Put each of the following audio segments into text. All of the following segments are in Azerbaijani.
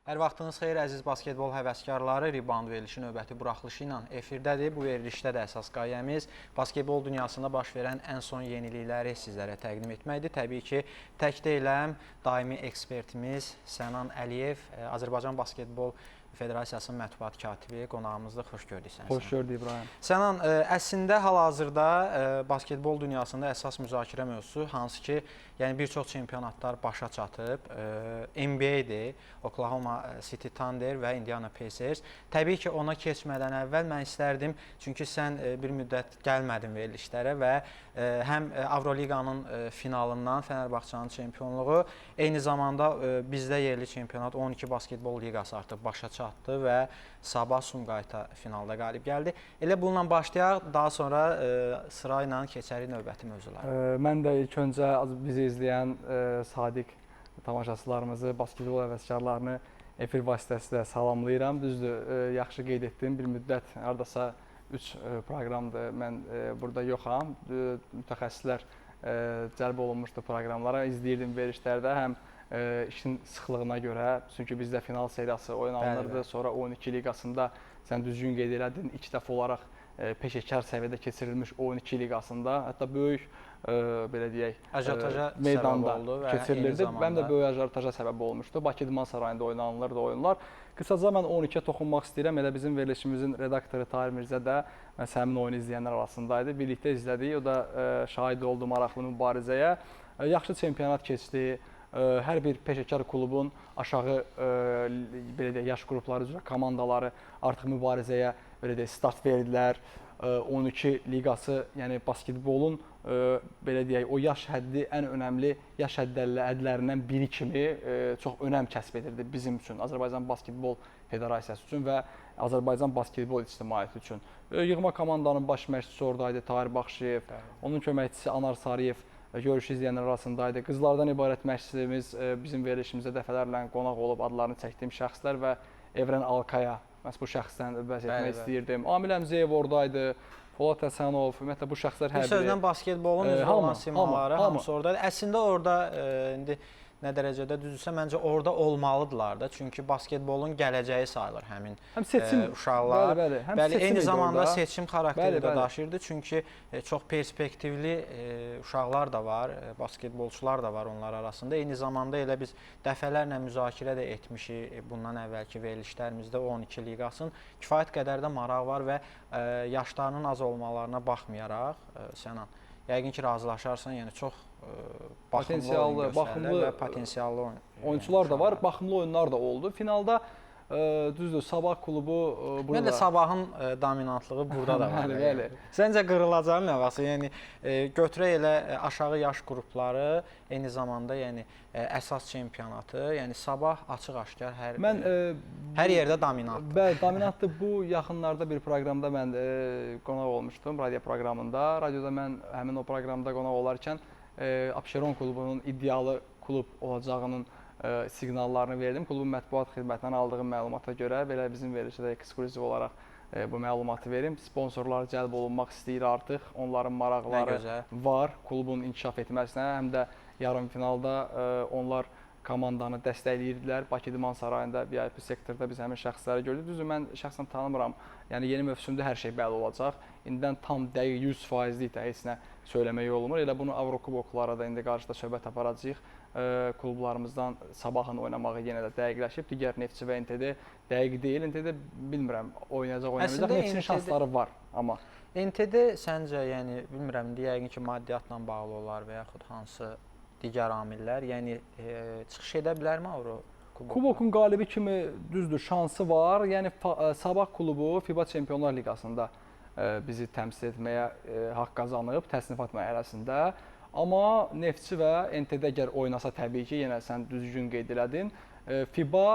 Hər vaxtınız xeyir əziz basketbol həvəskarları, Rebound verilişi növbəti buraxılışı ilə efirdədir. Bu verilişdə də əsas qayəmiz basketbol dünyasında baş verən ən son yenilikləri sizlərə təqdim etməkdir. Təbii ki, tək deyiləm, daimi ekspertimiz Sənan Əliyev, Azərbaycan Basketbol Federasiyasının mətbuat katibi qonağımızdır. Xoş gördük səni. Xoş gördük İbrahim. Sənan, əslində hal-hazırda basketbol dünyasında əsas müzakirə mövzusu hansı ki, yəni bir çox çempionatlar başa çatıb, NBA-dir, Oklahoma City Thunder və Indiana Pacers. Təbii ki, ona keçmədən əvvəl mən istərdim, çünki sən bir müddət gəlmədin verilişlərə və həm Avroliqanın finalından Fənərbağçanın çempionluğu, eyni zamanda bizdə yerli çempionat 12 basketbol liqası artıq başa çatdı və Sabah Sumqayıta finalda qalib gəldi. Elə bununla başlayaq, daha sonra sırayla keçərik növbəti mövzulara. Mən də ilk öncə bizi izləyən sadiq tamaşaçılarımızı, basketbol həvəskarlarını efir vasitəsilə salamlayıram. Düzdür, yaxşı qeyd etdim, bir müddət hardasa 3 proqramdır mən burada yoxam. Mütəxəssislər cəlb olunmuşdu proqramlara, izləyirdim verilişlərdə həm işin sıxlığına görə, çünki bizdə final seriyası oynanılırdı, sonra 12 liqasında sən düzgün qeyd elədin, ilk dəfə olaraq peşəkar səviyyədə keçirilmiş 12 liqasında, hətta böyük belə deyək, ajotaja meydanda oldu və keçirilirdi. Zamanda... Həm də böyük ajotaja səbəb olmuşdu. Bakı İdman Sarayında oynanılırdı oyunlar. Qısaca mən 12-yə toxunmaq istəyirəm. Elə bizim verilişimizin redaktoru Tahir Mirzə də məhz həmin oyunu izləyənlər arasındaydı. Birlikdə izlədik. O da şahid oldu maraqlı mübarizəyə. Yaxşı çempionat keçdi. Hər bir peşəkar klubun aşağı belə deyək, yaş qrupları üzrə komandaları artıq mübarizəyə belə deyək, start verdilər. 12 liqası, yəni basketbolun belə deyək, o yaş həddi ən önəmli yaş hədlərindən biri kimi çox önəm kəsb edirdi bizim üçün, Azərbaycan Basketbol Federasiyası üçün və Azərbaycan basketbol ictimaiyyəti üçün. Yığma komandanın baş məşqçisi oradaydı Tahir Baxşiyev, onun köməkçisi Anar Sarıyev görüşü izləyənlər arasındaydı. Qızlardan ibarət məşqçimiz bizim verilişimizə dəfələrlə qonaq olub adlarını çəkdiyim şəxslər və Evren Alkaya, məhz bu şəxsdən bəhs etmək istəyirdim. Amil Əmziyev oradaydı, Polad Həsənov, ümumiyyətlə bu şəxslər hər biri. Bir sözlə basketbolun üzrə olan simaları hamısı oradaydı. Əslində orada indi nə dərəcədə düzdürsə, məncə orada olmalıdırlar da. Çünki basketbolun gələcəyi sayılır həmin həm seçim, uşaqlar. Bəli, bəli. Həm bəli, seçim eyni zamanda orada. Seçim xarakteri də daşıyırdı. Çünki çox perspektivli uşaqlar da var, basketbolçular da var onlar arasında. Eyni zamanda elə biz dəfələrlə müzakirə də etmişik bundan əvvəlki verilişlərimizdə 12 liqasının. Kifayət qədər də maraq var və yaşlarının az olmalarına baxmayaraq, Sənan, yəqin ki, razılaşarsan, yəni çox potensiallı, baxımlı və potensiallı oyunçular da var, baxımlı oyunlar da oldu. Finalda düzdür, Sabah klubu burada. Mən də Sabahın dominantlığı burada da var. Bəli, bəli. Səncə qırılacaq nə vaxtsa? Yəni götürək elə aşağı yaş qrupları, eyni zamanda yəni əsas çempionatı, yəni Sabah açıq-aşkar hər hər yerdə dominantdır. Bəli, dominantdır. Bu yaxınlarda bir proqramda mən qonaq olmuşdum, radio proqramında. Radioda mən həmin o proqramda qonaq olarkən Abşeron klubunun iddialı klub olacağının siqnallarını verdim. Klubun mətbuat xidmətindən aldığım məlumata görə, belə bizim verilişdə də ekskluziv olaraq bu məlumatı verim. Sponsorlar cəlb olunmaq istəyir artıq. Onların maraqları var klubun inkişaf etməsinə. Həm də yarım finalda onlar komandanı dəstəkləyirdilər. Bakı İdman Sarayında VIP sektorda biz həmin şəxsləri gördük. Düzdür, mən şəxsən tanımıram. Yəni yeni mövsümdə hər şey bəlli olacaq. İndən tam dəqiq 100%lik də heç nə söyləmək olmur. Elə bunu Avrokuboklara da indi qarşıda söhbət aparacağıq. Klublarımızdan Sabahın oynamağı yenə də dəqiqləşib. Digər Neftçi və NTD dəqiq deyil. NTD bilmirəm oynayacaq, oynamayacaq. Neftçinin şansları var amma. NTD səncə, yəni bilmirəm, indi yəqin ki maddiyyatla bağlı olar və yaxud hansı digər amillər, yəni çıxış edə bilərmi Avrokubokda? Kubokun qalibi kimi düzdür, şansı var. Yəni Sabah klubu FIBA Çempionlar Liqasında bizi təmsil etməyə haqq qazanıb təsnifat mərhələsində. Amma Neftçi və NTD əgər oynasa təbii ki, yenə sən düzgün qeyd elədin, FIBA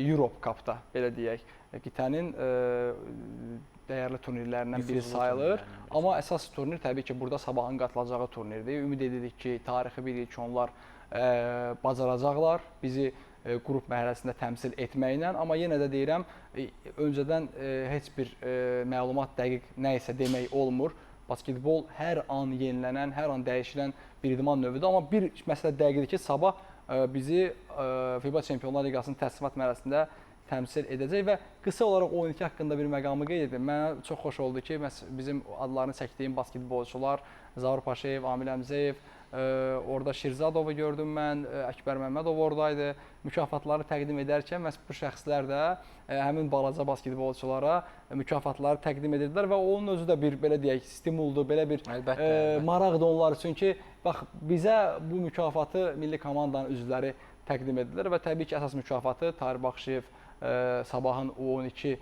Europe Cup-da, belə deyək, qitənin dəyərli turnirlərindən biri sayılır. Amma əsas turnir təbii ki, burada Sabahın qatılacağı turnirdir. Ümid edirik ki, tarixi bilirik ki, onlar bacaracaqlar bizi qrup mərhələsində təmsil etməklə. Amma yenə də deyirəm, öncədən heç bir məlumat dəqiq nə isə demək olmur. Basketbol hər an yenilənən, hər an dəyişilən bir idman növüdür. Amma bir məsələ dəqiqdir ki, Sabah bizi FIBA Çempionlar Liqasının təsnimat mərasimində təmsil edəcək və qısa olaraq 12 haqqında bir məqamı qeyd edim. Mənə çox xoş oldu ki, məhz bizim adlarını çəkdiyim basketbolçular Zaur Paşayev, Amil Əmzəyev, orada Şirzadovu gördüm mən, Əkbər Məmmədov oradaydı. Mükafatları təqdim edərkən məhz bu şəxslər də həmin balaca basketbolçulara mükafatları təqdim edirdilər və onun özü də bir belə deyək stimuldur, belə bir maraqdır onlar üçün ki, bax bizə bu mükafatı milli komandanın üzvləri təqdim edirdilər və təbii ki, əsas mükafatı Tahir Baxşıyev Sabahın U12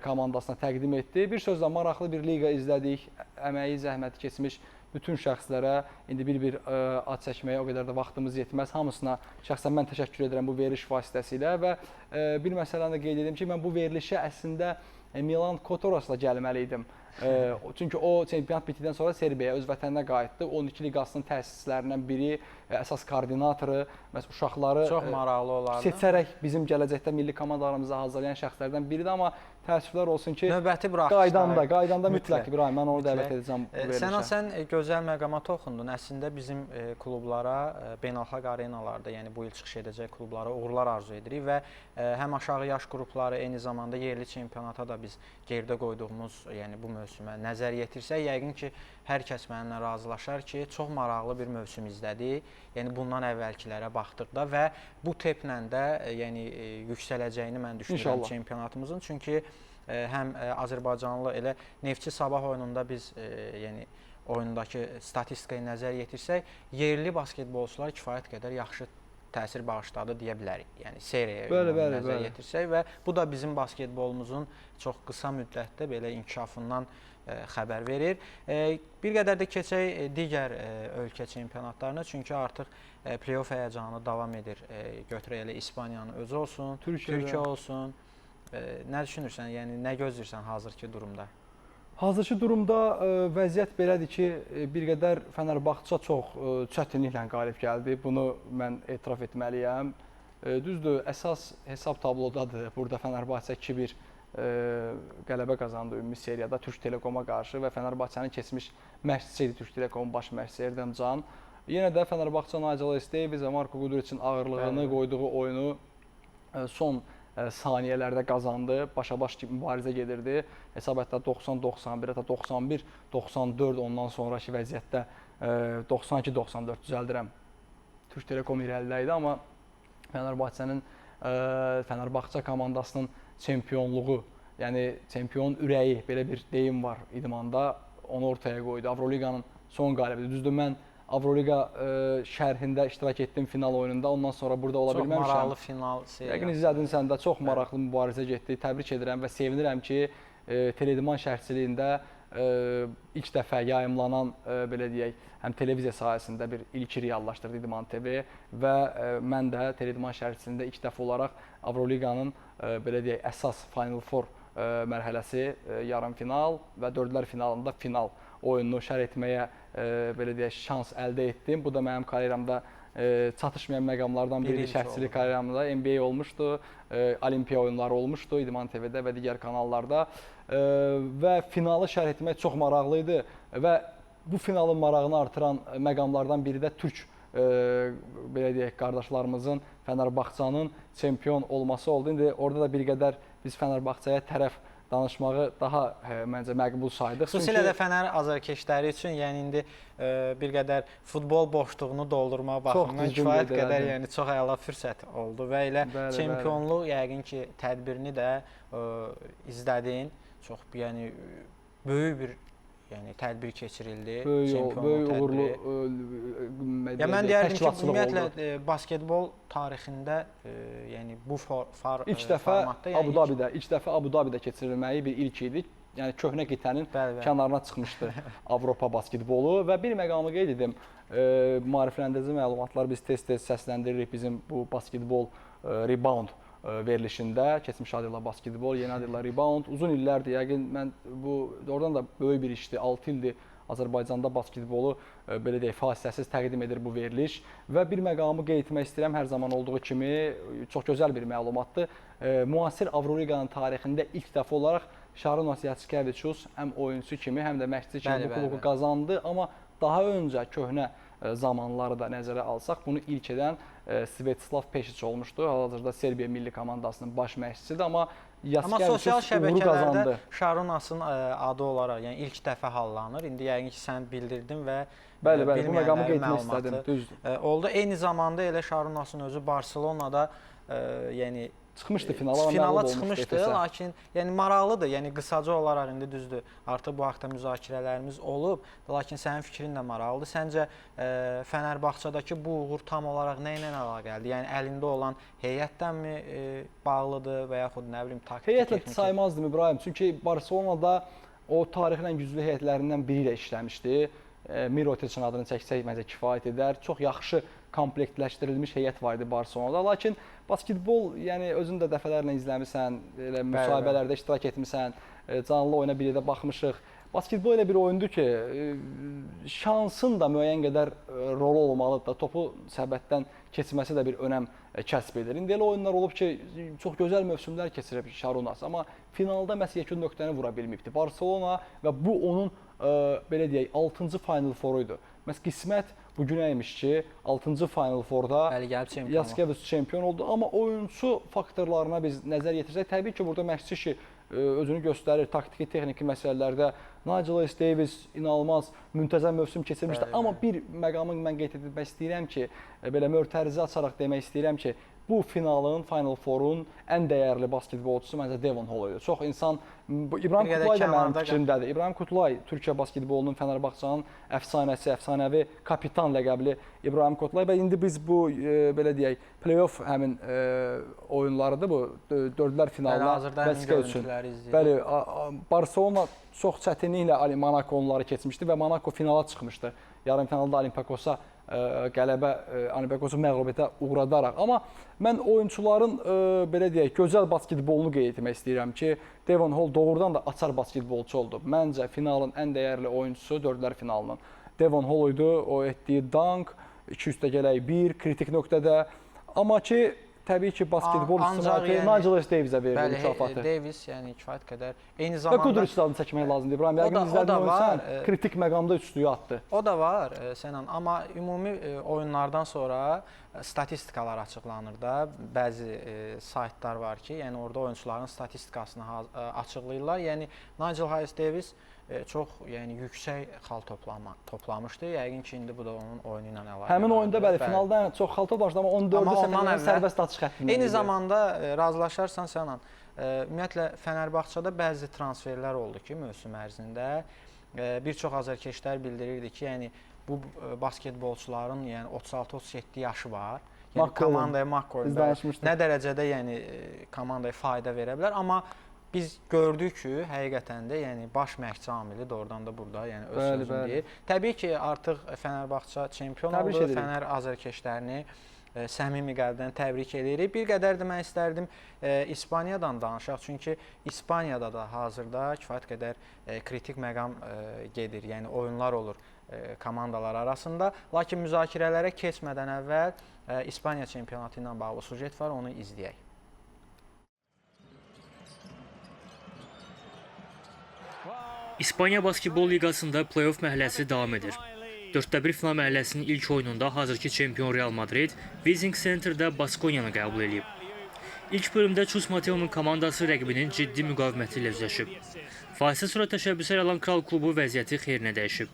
komandasına təqdim etdi. Bir sözlə maraqlı bir liqa izlədik. Əməyi, zəhməti keçmiş bütün şəxslərə indi bir-bir ad çəkməyə o qədər də vaxtımız yetməz. Hamısına şəxsən mən təşəkkür edirəm bu veriliş vasitəsilə və bir məsələni də qeyd edim ki, mən bu verilişə əslində Milan Kotorasla gəlməli idim. Çünki o çempionat bitdikdən sonra Serbiyaya, öz vətəninə qayıtdı. 12 liqasının təsisçilərindən biri, əsas koordinatoru, məhz uşaqları çox maraqlı olardı. Seçərək bizim gələcəkdə milli komandalarımızı hazırlayan şəxslərdən biridir, amma təəssüflər olsun ki, növbəti buraxılışda qaydanda mütləq İbrahim, mən onu dəvət edəcəm bu verilişə. Sən gözəl məqama toxundun. Əslində bizim klublara, beynəlxalq arenalarda, yəni bu il çıxış edəcək klublara uğurlar arzu edirik və həm aşağı yaş qrupları, eyni zamanda yerli çempionata da biz geridə qoyduğumuz, yəni bu mövsümə nəzər yetirsək, yəqin ki, hər kəs mənimlə razılaşar ki, çox maraqlı bir mövsüm izlədik. Yəni bundan əvvəlkilərə baxdıqda və bu templə də yəni yüksələcəyini mən düşünürəm çempionatımızın. Çünki həm Azərbaycanlı elə Neftçi Sabah oyununda biz yəni oyundakı statistikaya nəzər yetirsək, yerli basketbolçular kifayət qədər yaxşı təsir bağışladı deyə bilərik. Yəni seriyaya nəzər yetirsək və bu da bizim basketbolumuzun çox qısa müddətdə belə inkişafından xəbər verir. Bir qədər də keçək digər ölkə çempionatlarına, çünki artıq play-off həyəcanı davam edir. Götürək elə İspaniyanın özü olsun, Türkiyə olsun. Nə düşünürsən, yəni nə gözləyirsən hazırki durumda? Hazırki durumda vəziyyət belədir ki, bir qədər Fənərbağça çox çətinliklə qalib gəldi. Bunu mən etiraf etməliyəm. Düzdür, əsas hesab tablodadır. Burada Fənərbağça 2-1 qələbə qazandı ümumi seriyada Türk Telekoma qarşı və Fənərbağçanın keçmiş məşqçisi idi Türk Telekomun baş məşqçisi Erdem Can. Yenə də Fənərbağça Nigel Davis və Marko Gudurićin ağırlığını qoyduğu oyunu son saniyələrdə qazandı. Başa-baş mübarizə gedirdi. Hesab hətta 90-91, hətta 91-94 ondan sonraki vəziyyətdə 92-94 düzəldirəm. Türk Telekom irəlidə idi, amma Fənərbağçanın Fənərbağça komandasının çempionluğu, yəni çempion ürəyi, belə bir deyim var idmanda, onu ortaya qoydu. Avroliqanın son qalibidir. Düzdür, mən Avroliqa şərhində iştirak etdim final oyununda. Ondan sonra burada ola bilməmişəm. Çox maraqlı final seriyası. Yəqin izlədin sən də, çox maraqlı mübarizə getdi. Təbrik edirəm və sevinirəm ki, Teleidman şərhçiliyində ilk dəfə yayımlanan, belə deyək, həm televiziya sahəsində bir ilki reallaşdırdı İdman TV və mən də Teleidman şərhçiliyində ilk dəfə olaraq Avroliqanın belə deyək, əsas Final Four mərhələsi, yarım final və dördlər finalında final oyununu şərh etməyə belə deyək, şans əldə etdim. Bu da mənim karyeramda çatışmayan məqamlardan biridir, şərhçilik karyeramda. NBA olmuşdu, Olimpiya oyunları olmuşdu İdman TV-də və digər kanallarda və finalı şərh etmək çox maraqlı idi və bu finalın marağını artıran məqamlardan biri də Türk belə deyək, qardaşlarımızın Fənərbağçanın çempion olması oldu. İndi orada da bir qədər biz Fənərbağçaya tərəf danışmağı daha məncə məqbul saydıq. Xüsusilə də Fənər azarkeşləri üçün, yəni indi bir qədər futbol boşluğunu doldurmaq baxımından kifayət qədər, yəni çox əla fürsət oldu və elə çempionluq yəqin ki, tədbirini də izlədin. Çox yəni böyük bir tədbir keçirildi. Böyük uğurlu mən deyərdim ki, ümumiyyətlə basketbol tarixində yəni bu formatda ilk dəfə Abu Dabidə keçirilməyi bir ilk idi. Yəni köhnə qitənin kənarına çıxmışdı Avropa basketbolu və bir məqamı qeyd edim. Maarifləndirici məlumatlar biz tez-tez səsləndiririk bizim bu basketbol rebound verilişində. Keçmiş adıyla basketbol, yeni adıyla rebound. Uzun illərdir, yəqin mən bu oradan da böyük bir işdir. 6 ildir Azərbaycanda basketbolu belə deyək, fasiləsiz təqdim edir bu veriliş və bir məqamı qeyd etmək istəyirəm, hər zaman olduğu kimi çox gözəl bir məlumatdır. Müasir Avroliqanın tarixində ilk dəfə olaraq Şarunas Yatskeviçus həm oyunçu kimi, həm də məşqçi kimi bu kuboku qazandı, amma daha öncə köhnə zamanları da nəzərə alsaq, bunu ilk edən Svetislav Pešić olmuşdu. Hal-hazırda Serbiya milli komandasının baş məşqçisidir, amma Amma sosial şəbəkələrdə Şarunasın adı olaraq, yəni ilk dəfə hallanır. İndi yəqin ki, sən bildirdin və bəli, bəli, bu məqamı qeyd etmək istədim, düzdür. Oldu. Eyni zamanda elə Şarunasın özü Barselonada yəni çıxmışdı finala, finala çıxmışdı, lakin yəni maraqlıdır. Yəni qısaca olaraq indi düzdür, artıq bu haqda müzakirələrimiz olub, lakin sənin fikrin də maraqlıdır. Səncə Fənərbağçadakı bu uğur tam olaraq nə ilə əlaqəlidir? Yəni əlində olan heyətdənmi bağlıdır və yaxud nə bilim taktiki, heyətlə texniki? Saymazdım İbrahim. Çünki Barselonada o tarixin ən güclü heyətlərindən biri ilə işləmişdi. Mirotic'in adını çəksək məncə kifayət edər. Çox yaxşı komplektləşdirilmiş heyət var idi Barselonada. Lakin basketbol, yəni özün də dəfələrlə izləmisən, elə müsahibələrdə iştirak etmisən, canlı oyuna bir yerdə baxmışıq. Basketbol elə bir oyundur ki, şansın da müəyyən qədər rolu olmalıdır da, topu səbətdən keçməsi də bir önəm kəsb edir. İndi elə oyunlar olub ki, çox gözəl mövsümlər keçirib Şarunas, amma finalda məhz yekun nöqtəni vura bilməyibdi Barselona və bu onun belə deyək, 6-cı Final Four idi. Məhz qismət bu günə imiş ki, 6-cı Final Four'da Jasikevičius çempion oldu. Amma oyunçu faktorlarına biz nəzər yetirsək, təbii ki, burada məşqçi işi özünü göstərir taktiki, texniki məsələlərdə. Nigel Hayes Davis inanılmaz müntəzəm mövsüm keçirmişdi. Amma bir məqamı mən qeyd etmək istəyirəm ki, belə mötərizə açaraq demək istəyirəm ki, bu finalın, Final Four'un ən dəyərli basketbolçusu məncə Devon Hall idi. Çox insan, İbrahim Kutlay da mənim fikrimdədir. İbrahim Kutlay, Türkiyə basketbolunun, Fənərbağçanın əfsanəsi, əfsanəvi kapitan ləqəbli İbrahim Kutlay və indi biz bu, belə deyək, play-off həmin oyunlarıdır bu, dördlər finalına vəsiqə üçün. Bəli, Barselona çox çətinliklə Monaco onları keçmişdi və Monaco finala çıxmışdı. Yarım finalda Olympiakosa qələbə, Olympiakosu məğlubiyyətə uğradaraq. Amma mən oyunçuların belə deyək, gözəl basketbolunu qeyd etmək istəyirəm ki, Devon Hall doğrudan da açar basketbolçu oldu. Məncə finalın ən dəyərli oyunçusu dördlər finalının Devon Hall idi. O etdiyi dunk, 2,1 kritik nöqtədə. Amma ki, təbii ki, basketbol ictimaiyyəti yəni, Nigel Hayes Davisə verir mükafatı. Davis, yəni kifayət qədər. Eyni zamanda və Kudriç adını çəkmək lazımdır. İbrahim, yəqin izlədin oyunu sən, kritik məqamda üçlüyü atdı. O da var, Sənan, amma ümumi oyunlardan sonra statistikalar açıqlanır da. Bəzi saytlar var ki, yəni orada oyunçuların statistikasını açıqlayırlar. Yəni Nigel Hayes Davis çox yəni yüksək xal toplamışdı. Yəqin ki, indi bu da onun oyunu ilə əlaqəli. Həmin oyunda bəli, finalda çox xal toplamışdı, amma 14-də səhvdən sərbəst atış xəttində. Eyni zamanda razılaşarsan Sənan, ümumiyyətlə Fənərbağçada bəzi transferlər oldu ki, mövsüm ərzində bir çox azərkeşlər bildirirdi ki, yəni bu basketbolçuların yəni 36-37 yaşı var. Yəni komandaya McCollum nə dərəcədə yəni komandaya fayda verə bilər, amma biz gördük ki, həqiqətən də yəni baş məşqçi amili doğrudan da burada, yəni öz sözünü deyir. Təbii ki, artıq Fənərbağça çempion oldu. Fənər azərkeşlərini səmimi qəlbdən təbrik edirik. Bir qədər də mən istərdim İspaniyadan danışaq. Çünki İspaniyada da hazırda kifayət qədər kritik məqam gedir. Yəni oyunlar olur komandalar arasında. Lakin müzakirələrə keçmədən əvvəl İspaniya çempionatı ilə bağlı sujet var, onu izləyək. İspaniya Basketbol Liqasında play-off mərhələsi davam edir. 4-1 final mərhələsinin ilk oyununda hazırki çempion Real Madrid Wizink Center'da Baskoniyanı qəbul edib. İlk bölümdə Chus Mateo'nun komandası rəqibinin ciddi müqaviməti ilə üzləşib. Fasilə sonra təşəbbüslər alan Kral klubu vəziyyəti xeyrinə dəyişib.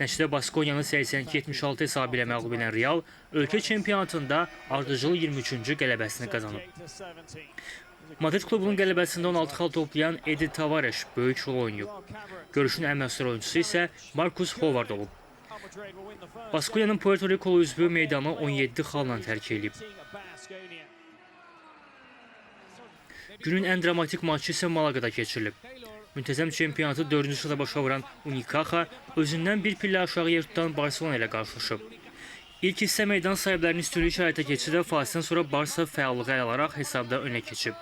Nəticədə Baskoniyanı 82-76 hesabı ilə məğlub edən Real ölkə çempionatında ardıcıl 23-cü qələbəsini qazanıb. Madrid klubunun qələbəsində 16 xal toplayan Edi Tavares böyük rol oynayıb. Görüşün ən məşhur oyuncusu isə Marcus Howard olub. Baskoniyanın Puerto Rikolu üzvü meydanı 17 xalla tərk edib. Günün ən dramatik maçı isə Malaqada keçirilib. Müntəzəm çempionatı 4-cü sırada başa vuran Unicaja özündən bir pillə aşağı yer tutan Barcelona ilə qarşılaşıb. İlk hissə meydan sahiblərinin üstünlüyü şəraitə keçsə də fasilədən sonra Barsa fəallığı ələ alaraq hesabda önə keçib.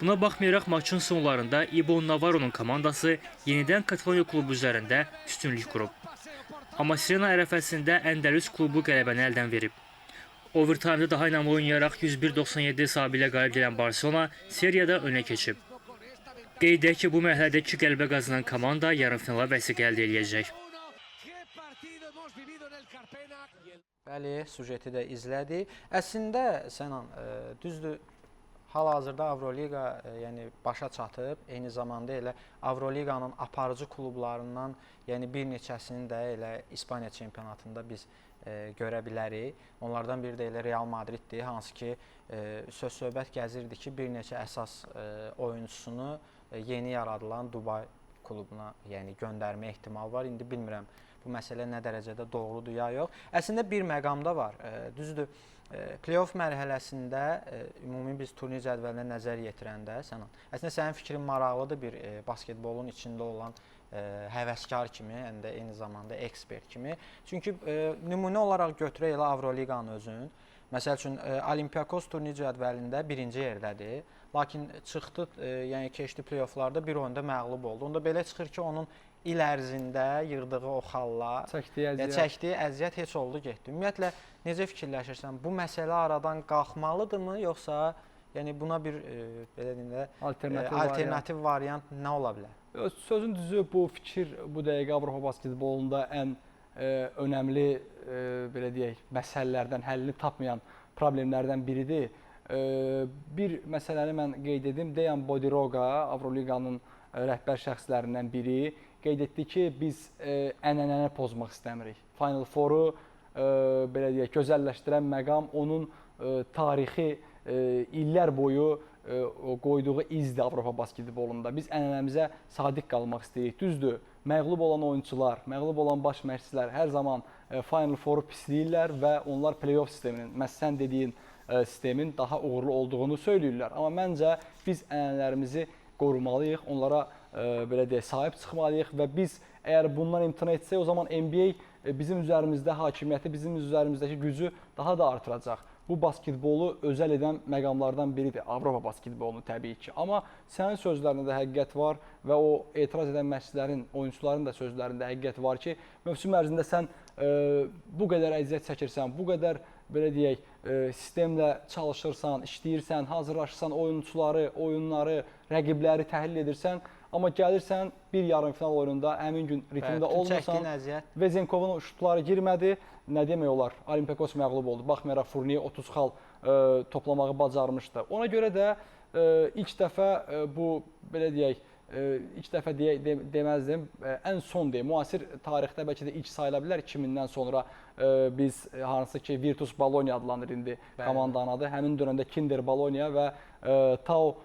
Buna baxmayaraq maçın sonlarında Ibo Navarro'nun komandası yenidən Kataloniya klubu üzərində üstünlük qurub. Amma Sirena ərəfəsində Əndəlüs klubu qələbəni əldən verib. Overtime'da daha inamlı oynayaraq 101-97 hesabı ilə qalib gələn Barcelona seriyada önə keçib. Qeyd edək ki, bu mərhələdə 2 qələbə qazanan komanda yarımfinala vəsiqə əldə edəcək. Bəli, sujeti də izlədik. Əslində Sənan, düzdür, hal-hazırda Avroliqa yəni başa çatıb, eyni zamanda elə Avroliqanın aparıcı klublarından, yəni bir neçəsini də elə İspaniya çempionatında biz görə bilərik. Onlardan biri də elə Real Madriddir, hansı ki söz-söhbət gəzirdi ki, bir neçə əsas oyunçusunu yeni yaradılan Dubay klubuna, yəni göndərmə ehtimalı var. İndi bilmirəm bu məsələ nə dərəcədə doğrudur ya yox. Əslində bir məqamda var. Düzdür, play-off mərhələsində ümumi biz turnir cədvəlinə nəzər yetirəndə Sənan, əslində sənin fikrin maraqlıdır bir basketbolun içində olan həvəskar kimi, həm də eyni zamanda ekspert kimi. Çünki nümunə olaraq götürək elə Avroliqanın özün. Məsəl üçün Olympiakos turnir cədvəlində birinci yerdədir. Lakin çıxdı, yəni keçdi play-offlarda bir oyunda məğlub oldu. Onda belə çıxır ki, onun il ərzində yığdığı o xallar, çəkdiyi əziyyət heç oldu getdi. Ümumiyyətlə necə fikirləşirsən, bu məsələ aradan qalxmalıdırmı, yoxsa yəni buna bir belə deyim də alternativ variant nə ola bilər? Sözün düzü, bu fikir bu dəqiqə Avropa basketbolunda ən önəmli belə deyək, məsələlərdən, həllini tapmayan problemlərdən biridir. Bir məsələni mən qeyd edim. Dejan Bodiroga, Avroliqanın rəhbər şəxslərindən biri, qeyd etdi ki, biz ənənəni pozmaq istəmirik. Final Four-u belə deyək, gözəlləşdirən məqam onun tarixi illər boyu qoyduğu izdir Avropa basketbolunda. Biz ənənəmizə sadiq qalmaq istəyirik. Düzdür, məğlub olan oyunçular, məğlub olan baş məşqçilər hər zaman Final Four-u pisləyirlər və onlar play-off sisteminin, məhz sən dediyin sistemin daha uğurlu olduğunu söyləyirlər. Amma məncə biz ənənələrimizi qorumalıyıq, onlara belə deyək, sahib çıxmalıyıq və biz əgər bundan imtina etsək, o zaman NBA bizim üzərimizdə hakimiyyəti, bizim üzərimizdəki gücü daha da artıracaq. Bu basketbolu özəl edən məqamlardan biridir, Avropa basketbolunu təbii ki. Amma sənin sözlərində də həqiqət var və o etiraz edən məşqçilərin, oyunçuların da sözlərində həqiqət var ki, mövsüm ərzində sən bu qədər əziyyət çəkirsən, bu qədər belə deyək, sistemlə çalışırsan, işləyirsən, hazırlaşırsan, oyunçuları, oyunları, rəqibləri təhlil edirsən, amma gəlirsən bir yarım final oyununda həmin gün ritmdə olmursan, Vezenkovun şutları girmədi, nə demək olar, Olympiakos məğlub oldu. Baxmayaraq Furniye 30 xal toplamağı bacarmışdı. Ona görə də ilk dəfə bu, belə deyək, ilk dəfə deməzdim, ən son deyim, müasir tarixdə bəlkə də ilk sayıla bilər. 2000-dən sonra biz hansı ki Virtus Bologna adlanır indi komandanın adı. Həmin dönəmdə Kinder Bologna və Tau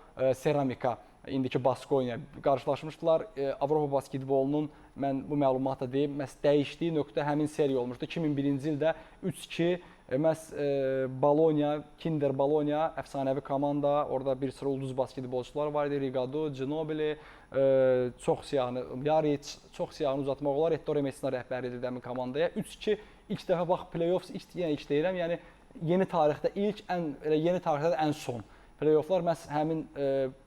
Ceramica, indiki Baskonia qarşılaşmışdılar. Avropa basketbolunun, mən bu məlumatı da deyim, məhz dəyişdiyi nöqtə həmin seriya olmuşdu. 2001-ci ildə 3-2 məhz Bologna, Kinder Bologna əfsanəvi komanda, orada bir sıra ulduz basketbolçular var idi. Rigado, Ginobili, çox siyahını, Jaric, çox siyahını uzatmaq olar. Ettore Messina rəhbərlik edirdi həmin komandaya. 3-2 ilk dəfə bax play-offs, yenə ilk deyirəm, yəni yeni tarixdə ilk, elə yeni tarixdə də ən son play-offlar məhz həmin